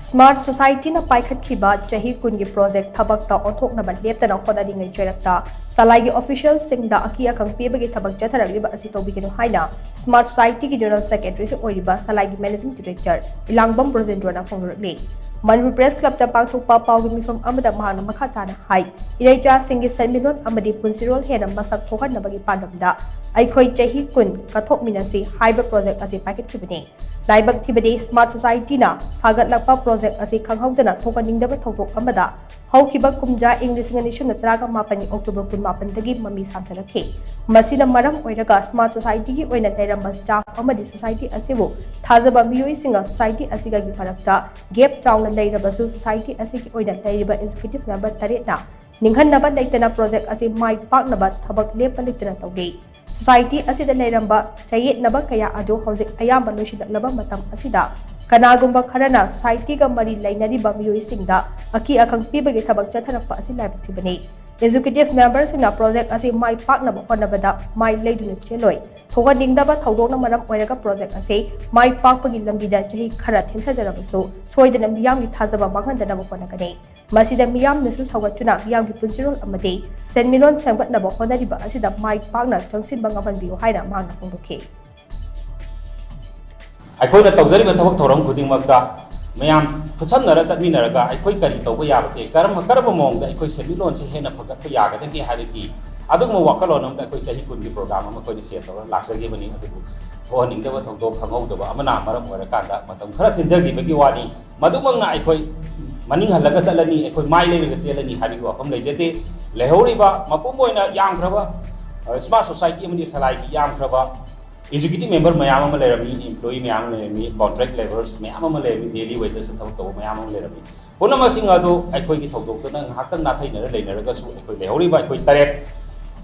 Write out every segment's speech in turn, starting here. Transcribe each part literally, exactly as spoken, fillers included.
Smart Society ꯅ ꯄꯥꯏꯈꯠꯈꯤꯕ ꯆꯍꯤ ꯀꯨꯟꯒꯤ project ꯊꯕꯛꯇ ꯑꯣꯟꯊꯣꯛꯅꯕ ꯂꯦꯞꯇꯅ ꯍꯣꯠꯅꯔꯤꯉꯩ ꯆꯩꯔꯛꯇ ꯁꯂꯥꯏꯒꯤ official ꯁꯤꯡꯗ ꯑꯀꯤ ꯑꯈꯪ ꯄꯤꯕꯒꯤ ꯊꯕꯛ ꯆꯠꯊꯔꯛꯂꯤꯕ ꯑꯁꯤ ꯇꯧꯕꯤꯒꯅꯨ ꯍꯥꯏꯅ Smart Society ꯒꯤ General Secretary ꯁꯨ ꯑꯣꯏꯔꯤꯕ ꯁꯂꯥꯏꯒꯤ Managing Director ꯏꯂꯥꯡꯕꯝ ꯕ꯭ꯔꯣꯖꯦꯟꯗ꯭ꯔꯣꯅ ꯐꯣꯡꯗꯣꯔꯛꯂꯤ꯫ Manipur Press Club ꯇ ꯄꯥꯡꯊꯣꯛꯄ ꯄꯥꯎꯒꯤ ꯃꯤꯐꯝ ꯑꯃꯗ ꯃꯍꯥꯛꯅ ꯃꯈꯥ ꯇꯥꯅ ꯍꯥꯏ, ꯏꯔꯩꯆꯥꯁꯤꯡꯒꯤ ꯁꯦꯟꯃꯤꯠꯂꯣꯟ ꯑꯃꯗꯤ ꯄꯨꯟꯁꯤꯔꯣꯜ ꯍꯦꯟꯅ ꯃꯁꯛ ꯊꯣꯛꯍꯟꯅꯕꯒꯤ ꯄꯥꯟꯗꯝꯗ ꯑꯩꯈꯣꯏ ꯆꯍꯤ ꯀꯨꯟ ꯀꯠꯊꯣꯛꯃꯤꯟꯅꯁꯤ ꯍꯥꯏꯕ project ꯑꯁꯤ ꯄꯥꯏꯈꯠꯈꯤꯕꯅꯤ꯫ ꯂꯥꯏꯕꯛ ꯊꯤꯕꯗꯤ, Smart Society ꯅ ꯁꯥꯒꯠꯂꯛꯄ project ꯑꯁꯤ ꯈꯪꯍꯧꯗꯅ ꯊꯣꯛꯍꯟꯅꯤꯡꯗꯕ ꯊꯧꯗꯣꯛ ꯑꯃꯗ ꯍꯧꯈꯤꯕ ꯀꯨꯝꯖꯥ ꯏꯪ ꯂꯤꯁꯤꯡ ꯑꯅꯤ ꯁꯨꯞꯅ ꯇꯔꯥꯃꯥꯄꯟꯒꯤ October ꯀꯨꯟꯃꯥꯄꯟꯗꯒꯤ ꯃꯃꯤ ꯁꯥꯝꯊꯔꯛꯈꯤ꯫ ꯃꯁꯤꯅ ꯃꯔꯝ ꯑꯣꯏꯔꯒ Smart Society ꯒꯤ ꯑꯣꯏꯅ ꯂꯩꯔꯝꯕ staff ꯑꯃꯗꯤ society ꯑꯁꯤꯕꯨ ꯊꯥꯖꯕ ꯃꯤꯑꯣꯏꯁꯤꯡꯒ society ꯑꯁꯤꯒꯒꯤ ꯃꯔꯛꯇ gap ꯆꯥꯎꯅ ꯂꯩꯔꯕꯁꯨ, society ꯑꯁꯤꯒꯤ ꯑꯣꯏꯅ ꯂꯩꯔꯤꯕ executive member ꯇꯔꯦꯠꯅ ꯅꯤꯡꯍꯟꯅꯕ ꯂꯩꯇꯅ project ꯑꯁꯤ ꯃꯥꯏ ꯄꯥꯛꯅꯕ ꯊꯕꯛ ꯂꯦꯞꯄ ꯂꯩꯇꯅ ꯇꯧꯔꯤ꯫ Society ꯑꯁꯤꯗ ꯂꯩꯔꯝꯕ ꯆꯌꯦꯠꯅꯕ ꯀꯌꯥ ꯑꯗꯨ ꯍꯧꯖꯤꯛ ꯑꯌꯥꯝꯕ ꯂꯣꯏꯁꯤꯜꯂꯛꯂꯕ ꯃꯇꯝ ꯑꯁꯤꯗ, ꯀꯅꯥꯒꯨꯝꯕ ꯈꯔꯅ society ꯒ ꯃꯔꯤ ꯂꯩꯅꯔꯤꯕ ꯃꯤꯑꯣꯏꯁꯤꯡꯗ ꯑꯀꯤ ꯑꯈꯪ ꯄꯤꯕꯒꯤ ꯊꯕꯛ ꯆꯠꯊꯔꯛꯄ ꯑꯁꯤ ꯂꯥꯏꯕꯛ ꯊꯤꯕꯅꯤ꯫ Executive member ꯁꯤꯡꯅ project ꯑꯁꯤ ꯃꯥꯏ ꯄꯥꯛꯅꯕ ꯍꯣꯠꯅꯕꯗ ꯃꯥꯏ ꯂꯩꯗꯨꯅ ꯆꯦꯜꯂꯣꯏ꯫ ꯊꯣꯛꯍꯟꯅꯤꯡꯗꯕ ꯊꯧꯗꯣꯛꯅ ꯃꯔꯝ ꯑꯣꯏꯔꯒ project ꯑꯁꯤ ꯃꯥꯏ ꯄꯥꯛꯄꯒꯤ ꯂꯝꯕꯤꯗ ꯆꯍꯤ ꯈꯔ ꯊꯦꯡꯊꯖꯔꯕꯁꯨ, ꯁꯣꯏꯗꯅ ꯃꯤꯌꯥꯝꯒꯤ ꯊꯥꯖꯕ ꯃꯥꯡꯍꯟꯗꯅꯕ ꯍꯣꯠꯅꯒꯅꯤ꯫ ꯃꯁꯤꯗ ꯃꯤꯌꯥꯝꯅꯁꯨ ꯁꯧꯒꯠꯇꯨꯅ ꯃꯤꯌꯥꯝꯒꯤ ꯄꯨꯟꯁꯤꯔꯣꯜ ꯑꯃꯗꯤ ꯁꯦꯟꯃꯤꯠꯂꯣꯟ ꯁꯦꯝꯒꯠꯅꯕ ꯍꯣꯠꯅꯔꯤꯕ ꯑꯁꯤꯗ ꯃꯥꯏ ꯄꯥꯛꯅ ꯆꯪꯁꯤꯟꯕ ꯉꯝꯍꯟꯕꯤꯌꯨ ꯍꯥꯏꯅ ꯃꯍꯥꯛꯅ ꯐꯣꯡꯗꯣꯛꯈꯤ꯫ ꯑꯩꯈꯣꯏꯅ ꯇꯧꯖꯔꯤꯕ ꯊꯕꯛ ꯊꯧꯔꯝ ꯈꯨꯗꯤꯡꯃꯛꯇ ꯃꯌꯥꯝ ꯈꯨꯠꯁꯝꯅꯔ ꯆꯠꯃꯤꯟꯅꯔꯒ ꯑꯩꯈꯣꯏ ꯀꯔꯤ ꯇꯧꯕ ꯌꯥꯕꯒꯦ, ꯀꯔꯝꯕ, ꯀꯔꯝꯕ ꯃꯑꯣꯡꯗ ꯑꯩꯈꯣꯏ ꯁꯦꯟꯃꯤꯠꯂꯣꯟꯁꯦ ꯍꯦꯟꯅ ꯐꯒꯠꯄ ꯌꯥꯒꯗꯒꯦ ꯍꯥꯏꯕꯒꯤ ꯑꯗꯨꯒꯨꯝꯕ ꯋꯥꯈꯜꯂꯣꯟ ꯑꯃꯗ ꯑꯩꯈꯣꯏ ꯆꯍꯤ ꯀꯨꯟꯒꯤ program ꯑꯃ ꯑꯩꯈꯣꯏꯅ ꯁꯦꯜ ꯇꯧꯔꯒ ꯂꯥꯛꯆꯈꯤꯕꯅꯤ꯫ ꯑꯗꯨꯕꯨ ꯊꯣꯛꯍꯟꯅꯤꯡꯗꯕ ꯊꯧꯗꯣꯛ ꯈꯪꯍꯧꯗꯕ ꯑꯃꯅ ꯃꯔꯝ ꯑꯣꯏꯔꯀꯥꯟꯗ ꯃꯇꯝ ꯈꯔ ꯊꯦꯡꯊꯈꯤꯕꯒꯤ ꯋꯥꯅꯤ꯫ ꯃꯗꯨꯃꯛꯅ ꯑꯩꯈꯣꯏ ꯃꯅꯤꯡ ꯍꯜꯂꯒ ꯆꯠꯂꯅꯤ, ꯑꯩꯈꯣꯏ ꯃꯥꯏ ꯂꯩꯔꯒ ꯆꯦꯜꯂꯅꯤ ꯍꯥꯏꯕꯒꯤ ꯋꯥꯐꯝ ꯂꯩꯖꯗꯦ꯫ ꯂꯩꯍꯧꯔꯤꯕ ꯃꯄꯨꯝ ꯑꯣꯏꯅ ꯌꯥꯝꯈ꯭ꯔꯕ, ꯑ, Smart Society ꯑꯃꯗꯤ ꯁꯂꯥꯏꯒꯤ ꯌꯥꯝꯈ꯭ꯔꯕ executive member ꯃꯌꯥꯝ ꯑꯃ ꯂꯩꯔꯝꯃꯤ, employee ꯃꯌꯥꯝ ꯑꯃ ꯂꯩꯔꯝꯃꯤ, contract laborers ꯃꯌꯥꯝ ꯑꯃ ꯂꯩꯔꯝꯃꯤ, daily wages ꯊꯕꯛ ꯇꯧꯕ ꯃꯌꯥꯝ ꯑꯃ ꯂꯩꯔꯝꯃꯤ꯫ ꯄꯨꯝꯅꯃꯛꯁꯤꯡ ꯑꯗꯨ ꯑꯩꯈꯣꯏꯒꯤ ꯊꯧꯗꯣꯛꯇꯨꯅ ꯉꯥꯏꯍꯥꯛꯇꯪ ꯅꯥꯊꯩꯅꯔ ꯂꯩꯅꯔꯒꯁꯨ, ꯑꯩꯈꯣꯏ ꯂꯩꯍꯧꯔꯤꯕ ꯑꯩꯈꯣꯏ ꯇꯔꯦꯠ,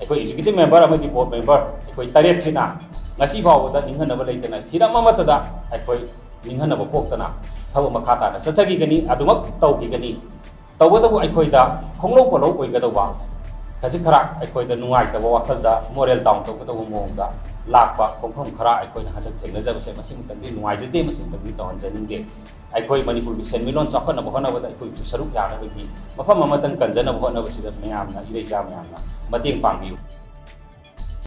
ꯑꯩꯈꯣꯏ executive member ꯑꯃꯗꯤ board member, ꯑꯩꯈꯣꯏ ꯇꯔꯦꯠꯁꯤꯅ ꯉꯁꯤ ꯐꯥꯎꯕꯗ ꯅꯤꯡꯍꯟꯅꯕ ꯂꯩꯇꯅ, ꯍꯤꯔꯝ ꯑꯃꯠꯇꯗ ꯑꯩꯈꯣꯏ ꯅꯤꯡꯍꯟꯅꯕ ꯄꯣꯛꯇꯅ ꯊꯕꯛ ꯃꯈꯥ ꯇꯥꯅ ꯆꯠꯊꯈꯤꯒꯅꯤ, ꯑꯗꯨꯃꯛ ꯇꯧꯈꯤꯒꯅꯤ꯫ ꯇꯧꯕꯇꯕꯨ ꯑꯩꯈꯣꯏꯗ ꯈꯣꯡꯂꯧ ꯄꯣꯠꯂꯧ ꯑꯣꯏꯒꯗꯧꯕ, ꯈꯖꯤꯛ ꯈꯔ ꯑꯩꯈꯣꯏꯗ ꯅꯨꯡꯉꯥꯏꯇꯕ ꯋꯥꯈꯜꯗ moral down ꯇꯧꯒꯗꯧꯕ ꯃꯑꯣꯡꯗ ꯂꯥꯛꯄ ꯈꯣꯡꯐꯝ ꯈꯔ ꯑꯩꯈꯣꯏꯅ ꯍꯟꯗꯛ ꯊꯦꯡꯅꯖꯕꯁꯦ ꯃꯁꯤꯃꯛꯇꯪꯗꯤ ꯅꯨꯡꯉꯥꯏꯖꯗꯦ, ꯃꯁꯤꯃꯛꯇꯪꯗꯤ ꯇꯧꯍꯟꯖꯅꯤꯡꯗꯦ꯫ ꯑꯩꯈꯣꯏ ꯃꯅꯤꯄꯨꯔꯒꯤ ꯁꯦꯟꯃꯤꯠꯂꯣꯟ ꯆꯥꯎꯈꯠꯅꯕ ꯍꯣꯠꯅꯕꯗ ꯑꯩꯈꯣꯏꯁꯨ ꯁꯔꯨꯛ ꯌꯥꯅꯕꯒꯤ ꯃꯐꯝ ꯑꯃꯇꯪ ꯀꯟꯖꯅꯕ ꯍꯣꯠꯅꯕꯁꯤꯗ ꯃꯌꯥꯝꯅ, ꯏꯔꯩꯆꯥ ꯃꯌꯥꯝꯅ ꯃꯇꯦꯡ ꯄꯥꯡꯕꯤꯌꯨ꯫